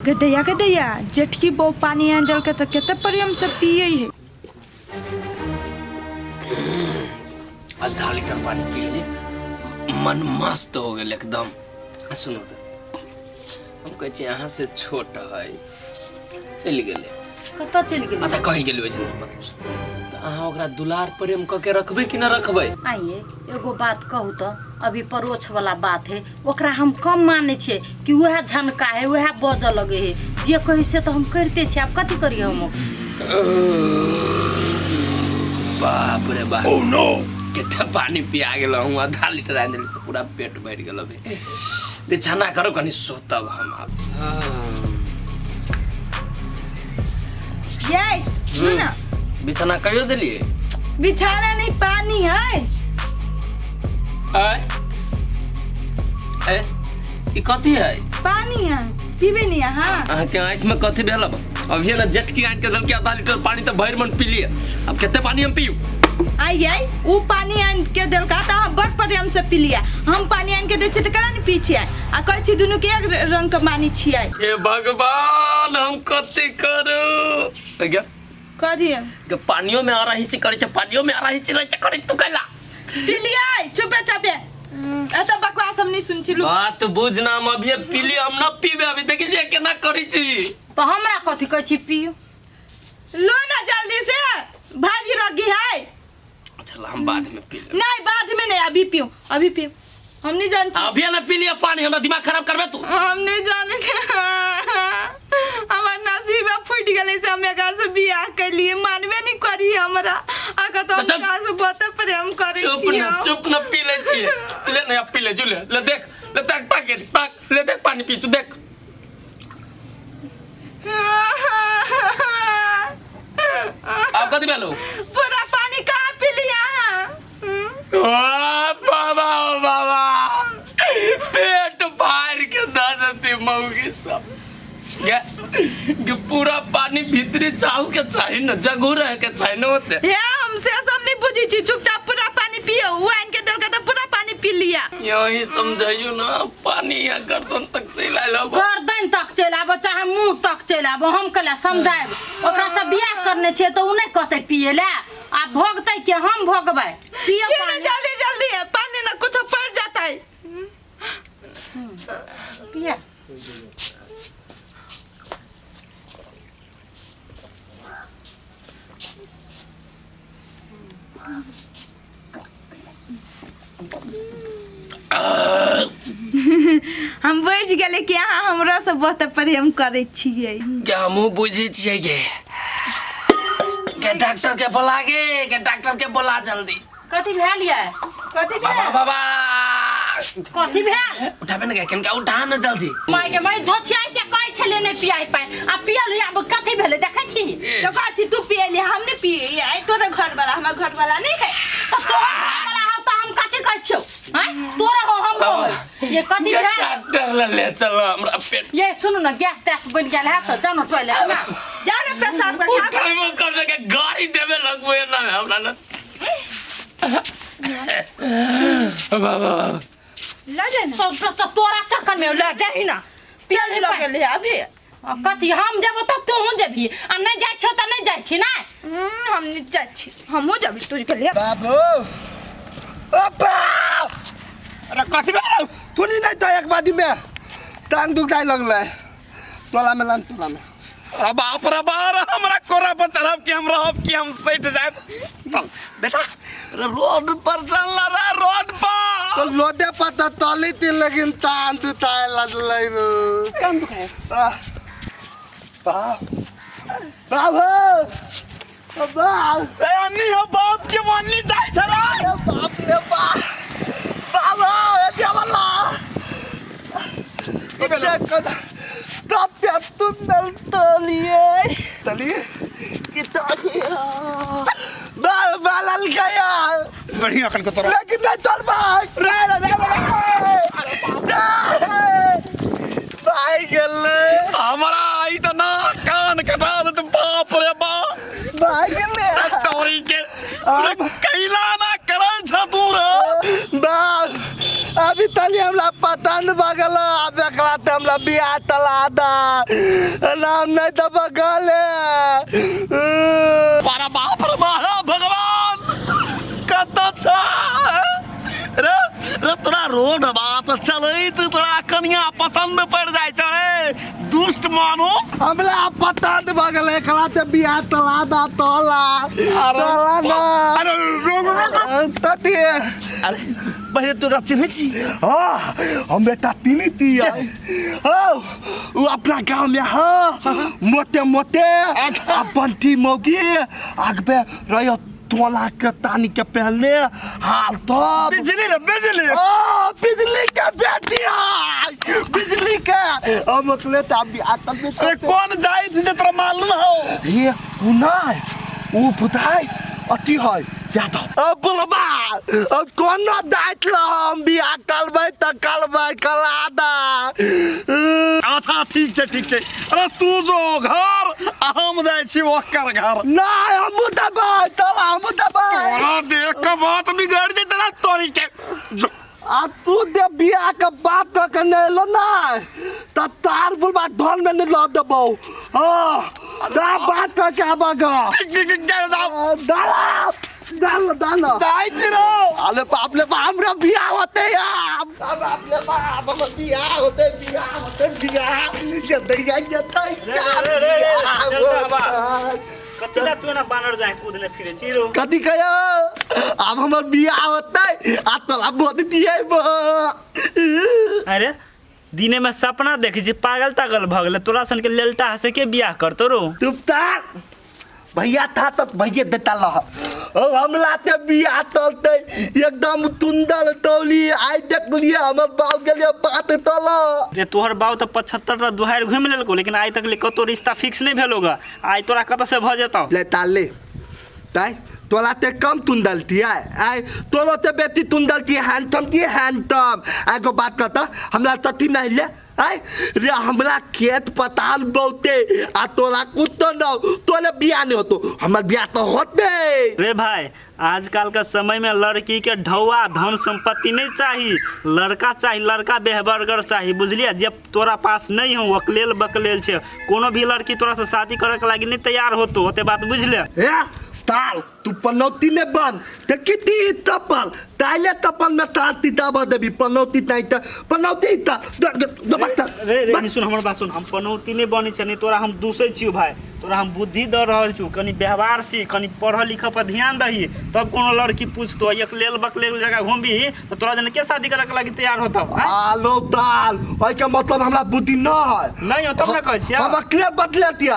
गदैया गदैया जेठकी बहु पानी आनि देलकै तऽ कते प्रेम से पियै है। आधा लीटर पानी पी गेली, मन मस्त हो गेल एकदम। आ सुनू तऽ, हम कहै छी अहाँ से छोट है, चलि गेलै। कतऽ चलि गेलै? अच्छा, कहीं गेलै वैसे नहीं मतलब। तऽ अहाँ ओकरा दुलार प्रेम कऽ के रखबै कि न रखबै? आइए, एगो बात कहू तऽ, अभी परोछ वाला बात है, ओकरा हम कम मानै छियै कि वएह झनका है, वएह बजऽ लगे है, जे कहै से तऽ हम करिते छियै। आब कथी करियै हम? बाप रे बाप, oh, no! कते पानी पिया गेल हूँ। आधा लीटर आनि देल से पूरा पेट भरि गेल। अभी बिछाना करो, कनी सुतब हम आब। ये सुन ना। बिछाना कहियो देलिए? बिछाना नहीं, पानी है। आय ए, ई कथी है? पानी है, पीबे नहीं अहाँ? अहाँके आँखिमे कथी भेल? अब अभिये ने जेटकी आनि के देलकै आधा लीटर पानी तऽ भरि मन पी लिअ। अब कते पानी हम पीयू? आई आई, ऊ पानी आनि के देलका तऽ अहाँ बड़ प्रेम से पी लिया। हम पानी आनि के दै छियै तऽ केना नहि पी छियै? आ कहै छी दुनू के एक रंग के मानै छियै। हे भगवान, हम कथी करू? गे। करिए। गे, पानियो में आ रही सी करै छै, पानियो में आ रही सी रहै छै, करै तू कैला? पी लियै चुपे चापे, एतऽ बकवास हम नहीं सुन छी। बात बुझ ना, हम अभिये पी लियै, हम न पीबे अभी। देखै छियै केना करै छी। तऽ हमरा कथी कहै छी पियू? लो ना जल्दी से, भाजी लगी है। अच्छा, हम बाद में पी लेब। नहीं, बाद में नहीं, अभी पियो, अभी पियो। हम नहीं जानते। अभी ना पी लिया पानी, हमरा दिमाग खराब करबे तू। हम नहीं जाने, हमार नसीब फूट गेलै से हम एकरा से बियाह कैलिए। मानबे नहीं करी हमरा आ तो हम चुप। एकरा से बहुत प्रेम करै चुप छी। ना। हम। चुप ना, पी ले छियै, ले ना, अब पी ले, चुले ले, देख ले, ताक ताक ताक, ले देख, पानी पी चु, देख। अब कथी भेलो? पूरा पानी कहाँ पी लिया? ओ बाबा, ओ बाबा, पेट फाड़ के दऽ देती मौगी सब। गे गे, पूरा पानी भीतरी चाहू के चाही न, जगू रहे के चाही न होते। हे, हम से सब नहीं बुझी छी, चुपचाप पूरा पानी पियो। वो आन के देलका तो पूरा पानी पी लिया। यही समझाइयो ना, पानी यहाँ गर्दन तक चलि आयल हब। गर्दन तक चलि आबो चाहे मुंह तक चलि आबो, हम कला समझायब? ओकरा से बियाह करने छियै तऽ उ नहि कहतै पिए लए? आ भोगतै के? हम भोगबै? पियो। पियो ना। पानी। जल्दी जल्दी है, पानी ना कुछ पड़ जाता है। पिए। हम बुझि गेलै कि अहाँ हमरो से बहुत प्रेम करै छियै। गे, हमहूँ बुझै छियै। गे गे, डॉक्टर के बोला गे, गे, डॉक्टर के बोला जल्दी। कथी भेल ये? कथी बाबा भेल? बाबा। कथी भेल? उठाबे ने गे, कनिका उठा ने जल्दी। माय गे माय, धोछियाइ के कहै छलियै नहि पियाइ पानि, आ पियल हुए, आब कथी भेलै देखै छी? तो कथी तू पियली, हम नहीं पिए। आई तोरे घर वाला, हमर घर वाला नहीं है। तऽ तोहर घरवाला हौ तऽ हम कथी कहै छियौ? आँय, तोरा हो, हमरो हो। ये कथी गे, भेल? डॉक्टर लग ले चलो, हमरा पेट। ये सुनू ने, गैस तैस बनि गेल है तऽ जाउ ने टॉयलेट ना। जाओ ना पेशाब कर। उठेबो कर के गाड़ी देबे लगबे ना हमरा ना। बाबा बाबा। ल जाए ना। सब तऽ तोरा चक्कर में लऽ जाही ना। पियल लग गेलै अभी। आ कथी, हम जेबो तऽ तोहूँ जेबही, आ नहि जाइ छौ तऽ नहि जाइ छी ना। हम नहीं जाइ छी, हमहूँ जबी तुझ के लिए। बाबू, ओ बा! अरे कथी भेल? तू नहीं तो एक बादी में टांग दुखाए लगलै, तोला में लान, तोला में। अरे बाप रे बाप, हमरा कोरा पर चढ़ब कि हम रहब कि हम सटि जायब? चल बेटा, अरे रोड पर चल ना रे, रोड पर। तो लोदे पता तली ती, लेकिन टांग दुखाए लगलै रे। कान दुखाए? आह, बाप बाप हो, बाप। ए अन्नी हो, बाप के मन्नी जाइ छ रे। अरे बाप रे बाप, बाप हो, ए देवला तलिए तलिए कि तलिए बालल गया। बढ़िया अखन को तोरा। लेकिन नहीं तोर भाई रे रे रे रे, भाई गेलै। हमरा ई त ना कान कटा देत, बाप रे बाप। भाई गेलै। तोरी के रे, कैला ना करै छ तू रे? बस अभी तली हमरा पतंद भगल, अब एकरा ते हमरा बियाह तला दा नाम नहीं दबा गले। बारा बाप रे बारा भगवान कत छ रे रे तोरा रोड बात चलैत तोरा कनिया पसंद पड़ जाय छ रे दुष्ट मानुस। हमरा पता भऽ गेलै एकरा ते बियाह तला दा तला तला ना। अरे रोक रोक रोक। तते अरे पहिले तू एकरा चिन्है छी? हाँ हम बेटा तीन तिया हाँ वो अपना गांव में हाँ मोटे मोटे अपन मौगी आगबे रहो तोला के तानी के पहनले हाल तो बिजली रे बिजली। ओ बिजली के बेटी है बिजली के हम अकले त अभी आतल में। अरे कौन जाइत जे तोरा मालूम हो? ये उ नहीं उ पुताई अति है यादव। अब बोलबा अब कोनो दाइत ल हम बियाह करबै त करबै कलादा। अच्छा ठीक छै ठीक छै। अरे तू जो घर आ हम जाइ छी ओकर घर। नहीं हमहूँ देबै तला हमहूँ देबै। तोरा देख के बात बिगड़ जेतै ना तोरी के। आ तू दे बियाह के बात कऽ के नहि एलो ना त तार बोलबा धन में नहीं लऽ देबौ। हाँ ना बात कऽ के आबऽ ग। ठीक ठीक ठीक जा जा डाल डाल डाल जाइ छी रो। अरे बाप रे बाप हमरा बियाह होते यार बाप रे बाप हमर बियाह होते बियाह होते बियाह जतै जतै। कथी ला तू ना बानर जाए कूदने फिरे छी रो? कथी कहियो आब हमर बियाह होतै आ तोरा बोल दिए। अरे दिने में सपना देखै छी पागल तागल भऽ गेलै तोरा सन के लेलटा हसे के बियाह करतो रो? तुपतार भैया था तो भैया देता लह हमला ते बियाह तलते एकदम तुंदल तौली आइ देख लिए हमर बाप गेलिए बात तल। रे तोहर बाप तो 75 टा दुहारि घुमि लेलको लेकिन आइ तक ले कतो रिश्ता फिक्स नहीं भेलोगा आइ तोरा कतऽ से भऽ जेतौ? ले ताले ताई तोरा ते कम तुंदल थी आय आय तोरो ते बेटी तुंदल थी हैंडसम थी हैंडसम। एगो बात कहता हमरा तथी नहीं ले आय रे हमरा खेत पताल बहुते आ तोरा कुत्तो न तोरे बियाह नहीं होतो हमर बियाह तो होते। रे भाई आजकल के समय में लड़की के ढौआ धन संपत्ति नहीं चाहिए लड़का चाहिए लड़का बेहबरगर चाहिए बुझलिए। जब तोरा पास नहीं हो अकलेल बकलेल छे कोनो भी लड़की तोरा से शादी करे के लागी नहीं तैयार होतो ओते बात बुझले। ए ताल तू पनौती ने बन ते किती तपल ताले तपल में ताती दाबा देबी पनौती नहीं त पनौती त रे रे सुन हमर बात सुन हम पनौती नहीं बनै छै नहीं तोरा हम दूसै छियौ भाई तोरा हम बुद्धि दऽ रहल छियौ कनि व्यवहार सीख कनि पढ़ल लिखऽ पर ध्यान दही तब कोनो लड़की पूछतो एक लेल बकलेल जगह घुमबी तऽ तोरा जने के शादी करे के लागी तैयार होतौ? आलो ताल ओइ के मतलब हमरा बुद्धि न है नहीं हो तब ना कहै छियै हम अकले बदले दिया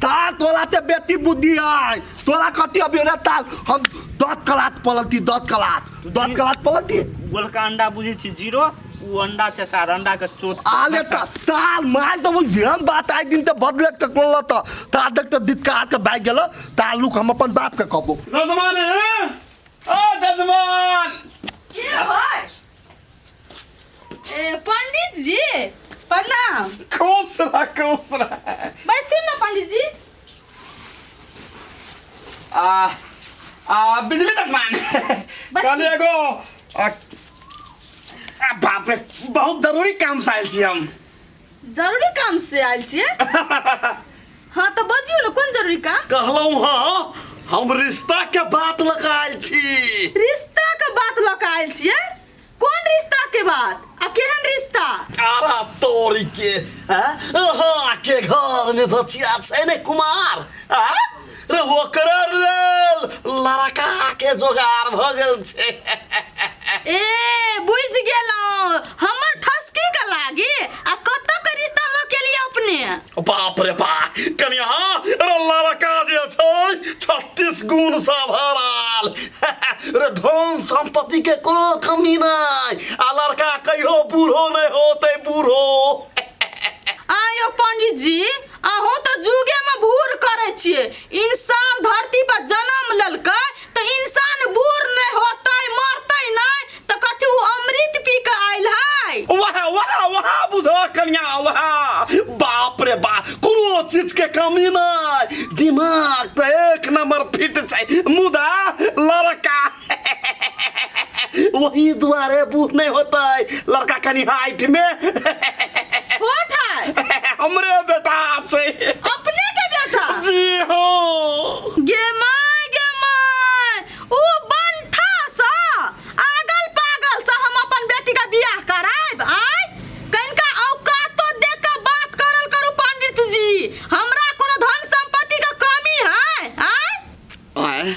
ताल तोरा ते बेटी बुद्धि है तोरा कथी अभी रे ताल हम 10 कलात पलती 10 कलात 10 कलात पलती गोलका अंडा बुझै छी जीरो उ अंडा छै सार अंडा के चोट आले ताल मार तो वो जेहन बात आइ दिन त बदले के कोल त ताल देख त दितकार के भाग गेल ताल लुक हम अपन बाप के कहबो। ददमान ओ ददमान के भाई ए पंडित जी प्रणाम। खुश रह खुश रह बैठिन ना पंडित जी। आ आ बिजली ददमान कहली एगो बाप रे बहुत जरूरी काम से आयल छी हम। जरूरी काम से आयल छियै? हाँ तो बजियौ ने कोन जरूरी काम? कहलहुँ हाँ हम रिश्ता के बात लऽ कऽ आयल छी। रिश्ता के बात लऽ कऽ आयल छियै? कोन रिश्ता के बात आ केहन रिश्ता? आरा तोरी के अहाँ के घर में बचिया छै ने कुमार रे ओकरे लेल लड़का के जोगार भऽ गेल छै। ए बुझि गेलहुँ हमर ठसकी के लागी आ कतऽ के रिश्ता लऽ के लिए अपने? बाप रे बाप कनिया रे लड़का जे छै 36 गुण सँ भरल रे धन संपत्ति के कोनो कमी नहीं आ लड़का कहियो बूढ़ो नहीं होते बूढ़ो। आयो पंडित जी अहूँ तो जुगे में भूर करै छियै इंसान धरती पर जन्म लेलकै तऽ इंसान बूढ़ नहीं होतै मरतै नहीं तऽ कथी उ अमृत पी के आयल है? वाह वाह वाह बुझो कन्या वाह बाप रे बाप कोनो चीज के कमी नहीं दिमाग तो एक नंबर फिट छै मुदा लड़का वही दुआरे बूढ़ नहीं होतै। लड़का कनी हाइट में छोट है। हमरे बेटा छै। अपने के बेटा? जी हाँ। गे my, गे my, ऊ बंठा सा आगल पागल सा हम अपन बेटी का बियाह करायब? आय, कनिका औकातो देख के बात करल करू पंडित जी। हमरा कोनो धन संपत्ति का कमी है? आय। आय,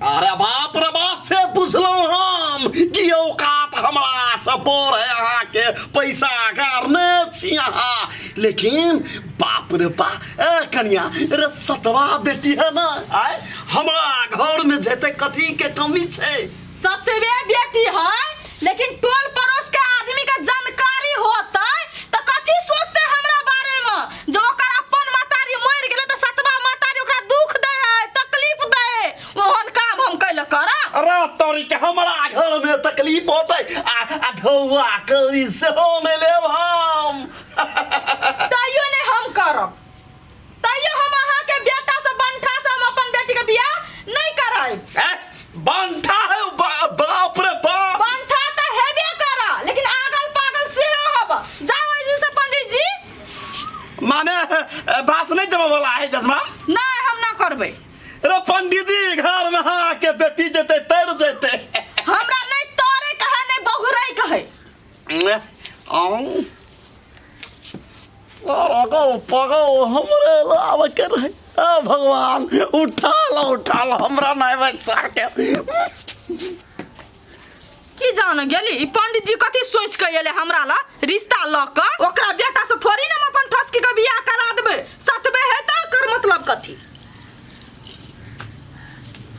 अरे बाप रे बाप, से पुछलहुँ हम कि औकात हमरा से बड़ है अहाँके, पैसा गारने छी अहाँ, लेकिन बाप रे बाप, ए कनिया रे, सतवा बेटी है ना। आय, हमरा घर में जेते कथी के कमी छै? सतवे बेटी है, लेकिन टोल पड़ोस के आदमी के जानकारी होतै त कथी सोचते हमरा बारे में? जो ओकर अपन महतारी मरि गेलै त सतवा महतारी ओकरा दुख दे है, तकलीफ दे है। ओहन काम हम कैले करब? अरे तोरी के, हमरा घर में तकलीफ होतै आ आ ढौआ कौड़ी सेहो नहि लेब हम। तैयो नहि हम करब। तैयो हम अहाँके बेटा से, बंठा से हम अपन बेटी के बियाह नहीं करायब। ए, बंठा है, बाप रे बाप। बंठा तऽ हेबे करा, लेकिन आगल पागल सेहो हब। जाओ एजी से पंडित जी। माने बात नहीं जमा वाला है जजमान? नहीं, हम ना करबै। रे पंडित जी, घर में हाँ के बेटी जेते तर जेते। हमरा नहीं तोरे कहे, नहीं बहुरै कहे। आऊं सारा पगल हमरे लाव के रहे। आ भगवान, उठा लो, उठा लो, हमरा नहीं बचा के। की जान गेली ई पंडित जी कथी सोच के एले हमरा ला रिश्ता ल के। ओकरा बेटा से थोड़ी ना हम अपन ठसकी के बियाह करा देबै। सतबे है त एकर मतलब कथी?